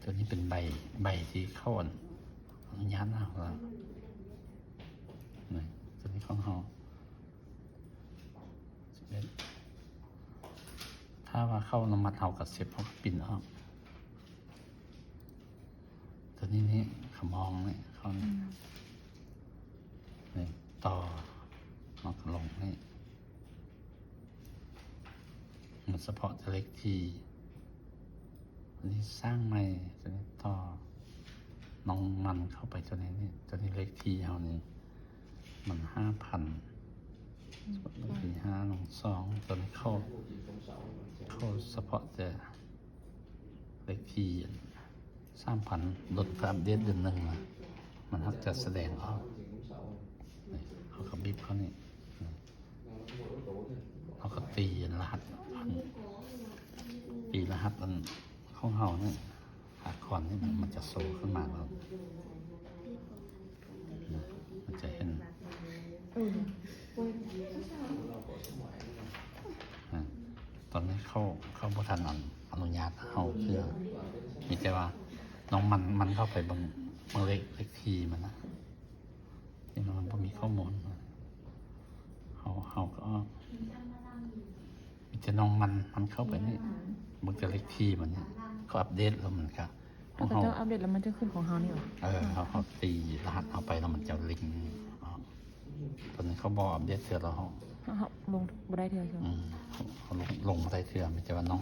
ຕົວນີ້ເປັນໃບ ໃບທີ່ເຂົາອະນຸຍາດເຮົາລະ ນີ້ ຕົວນີ້ຂອງເຮົາ ສິບເອັດ ຖ້າວ່າເຂົາອະນຸມັດ ເຮົາກໍເຊັບ ເຮົາກໍປິ່ນອອກ. ຕົວນີ້ນີ້ ຂະມອງນີ້ ເຂົາ ອືມ ນີ້ ຕໍ່ ເຮົາກໍລົງນີ້ ມັນສະເພາະແຕ່ເລກທີ. ຕົວນີ້ສ້າງໃໝ່ ຕົວນີ້ຕໍ່ນ້ຳມັນເຂົ້າໄປ ຕົວນີ້ນີ້ ຕົວນີ້ເລກທີເຮົານີ້ ມັນຫ້າພັນ ອືມ ເລກທີຫ້າ ນ້ອງສອງ ຕົວນີ້ເຂົ້າ ເຂົ້າສະເພາະແຕ່ເລກທີສາມພັນ ລົດເພື່ອອັບເດດເດືອນໜຶ່ງນະ ມັນຮັກຈະສະແດງອອກ. ນີ້ ເຮົາກໍບີບເຂົ້ານີ້ ນີ້ ເຮົາກໍຕີລະຫັດ ອັນ ຕີລະຫັດອັນຂອງເຮົານີ້ ອາກອນນີ້ ມັນຈະໂຊຂຶ້ນມາແລ້ວ ມັນຈະເຫັນ ເອີ ອາ ຕອນນີ້ເຂົາ ເຂົາບໍ່ທັນ ອັນ ອະນຸຍາດເຮົາເທື່ອ ມີແຕ່ວ່ານ້ອງມັນ ມັນເຂົ້າໄປເບິ່ງ ເບິ່ງເລກ ເລກທີມັນນະ ທີ່ມັນບໍ່ມີຂໍ້ມູນ ເຮົາ ເຮົາກໍ ມີແຕ່ນ້ອງມັນ ມັນເຂົ້າໄປນີ້ ເບິ່ງແຕ່ເລກທີມັນນີ້ ເຂົາອັບເດດແລ້ວມັນກະ ຂອງເຮົາ ເຂົາເຈົ້າອັບເດດແລ້ວມັນຈະຂຶ້ນຂອງເຮົານີ້ຫວາ? ເອີ ເຮົາ ເຮົາຕີລະຫັດເຮົາໄປແລ້ວມັນຈະລິງອອກ. ຕອນນີ້ເຂົາບໍ່ອັບເດດເທື່ອແລ້ວ ເຮົາ ເຮົາ ເຮົາລົງບໍ່ໄດ້ເທື່ອ. ອືມ ເຮົາ ເຮົາລົງ ລົງບໍ່ໄດ້ເທື່ອ ມີແຕ່ວ່ານ້ອງ